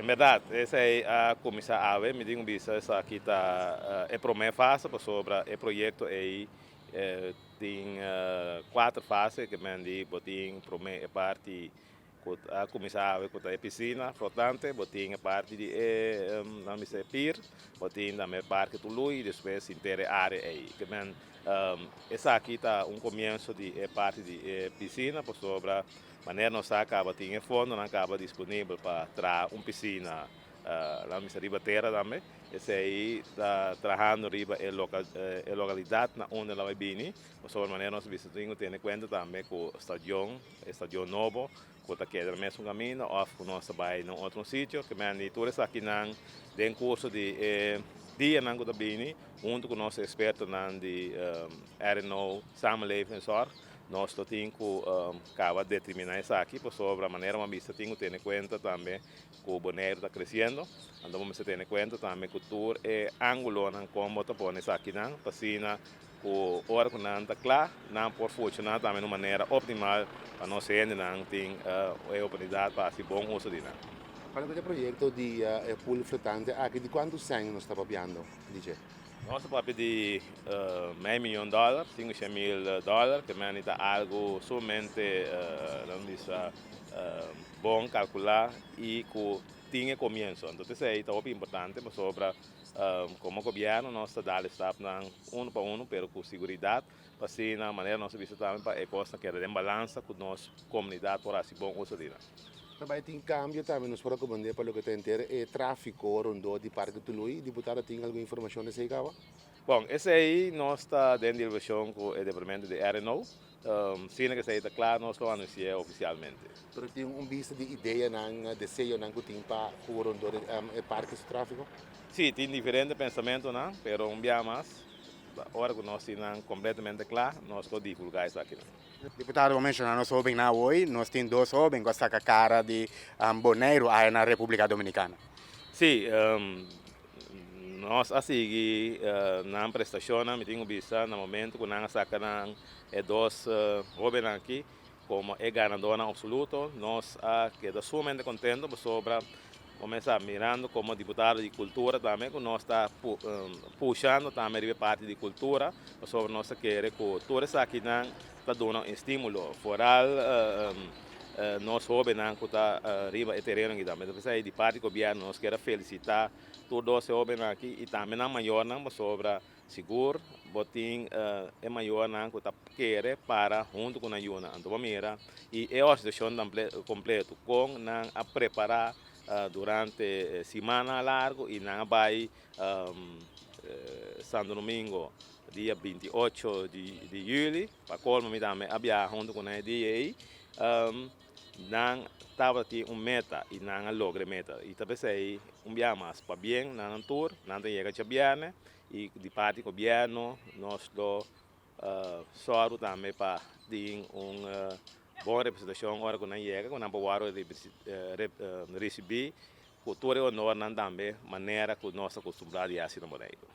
En bèrdat, esei a kuminsá awe, mi tin ku bisa esaki ta e promé fase pasobra e proyekto ei tin kuater fase ke men di bo tin promé e parti ku a kuminsá awe ku ta e pisina flotante, bo tin e parti di e nan bisa e pier, bo tin tambe e parke Tului i despues henter e área ei. Ke men esaki ta un komienso di e parti di e pisina pasobra manera nos sa kaba tin e fondonan kaba disponibel pa traha un pisina laga bisa riba tera tambe. Esei ta trahando riba e e lokalidat na unda lo bai bini pasobra manera nos bisa tin ku tene kuenta tambe ku stadion, e stadion nobo ku ta keda na mesun kaminda òf ku nos ta bai na un otro sitio. Ke men di tur esakinan den kurso di e dianan ku ta bini huntu ku nos ekspertonan di RNO, Samenleving en Zorg, nos lo tin ku kaba determiná esaki pasobra manera bo a bisa tin ku tene kuenta tambe ku Boneiru ta kresiendo. Anto bo mester tene kuenta tambe ku tur e ángulonan kon bo ta pone esakinan pa asina ku ora ku nan ta kla nan por funshoná tambe na un manera optimal pa nos hendenan tin e oportunidat pa hasi bon uso di nan. Pa loke ta e proyekto di e pool flotante aki, di kuantu sèn nos ta papiando di dje? Nos ta papia di mei miyon dòler, 500.000 dòler, ke meni ta algu sumamente, nan bisa, bon kalkulá i ku tin e komienso. Anto esei ta hopi importante pasobra komo gobièrnu nos ta dal e stapnan unu pa unu pero ku siguridat pa asina manera nos a bisa tambe pa e kosnan keda den balansa ku nos komunidat por hasi bon uso di nan. Ta bai tin kambio tambe nos por a komprendé pa loke ta henter e tráfiko rondó di Parke Tului. Diputado tin algun informashon di esei kaba? Bon, esei nos ta den deliberashon ku e departamento di RNO. Sina ku esei ta kla nos lo anunsi'é ofisialmente. Pero tin un bista di ideanan, deseonan ku tin pa ku rondó di e parke su tráfiko? Sí, tin diferente pensamentonan, pero un bia mas, ora ku nos tin nan kompletamente kla, nos lo divulgá esakinan. Diputado, bo menshoná nos hóbennan awoy. Nos tin dos hóben ku a saka kara di Boneiru aya na Repúblika Dominikana. Sí, nos a sigui nan prestashonnan. Mi tin ku bisa na momentu ku nan a saka nan e dos hóbennan aki komo e ganadónan opsoluto, nos a keda sumamente kontento pasobra bo mester sa mirando komo diputado di kultura tambe ku nos ta pushando tambe riba e parti di kultura pasobra nos ta kere ku tur esakinan ta duna un estímulo foral nos hóbennan ku ta riba e tereno aki tambe. P'esei di parti gobièrnu nos kier a felisitá tur dos e hóbennan aki i tambe nan mayornan pasobra sigur bo tin e mayornan ku ta kere para huntu ku nan yunan. Anto bo mira i e organisashon kompleto kon nan a prepará durante simannan largu i nan a bai Santo Domingo dia 28 di yüli. Pa kolmo mi tambe a biaha huntu ku nan e dia ei. Nan tabatin un meta i nan a logra e meta. I ta p'esei un biaha mas pabien na nan tur, nan ta yega djabièrnè i di parti gobièrnu nos lo sòru tambe pa tin un bon representashon ora ku nan yega, ku nan por wòrdu risibí ku tur e honornan tambe manera ku nos ta kustumbrá di hasi na Boneiru.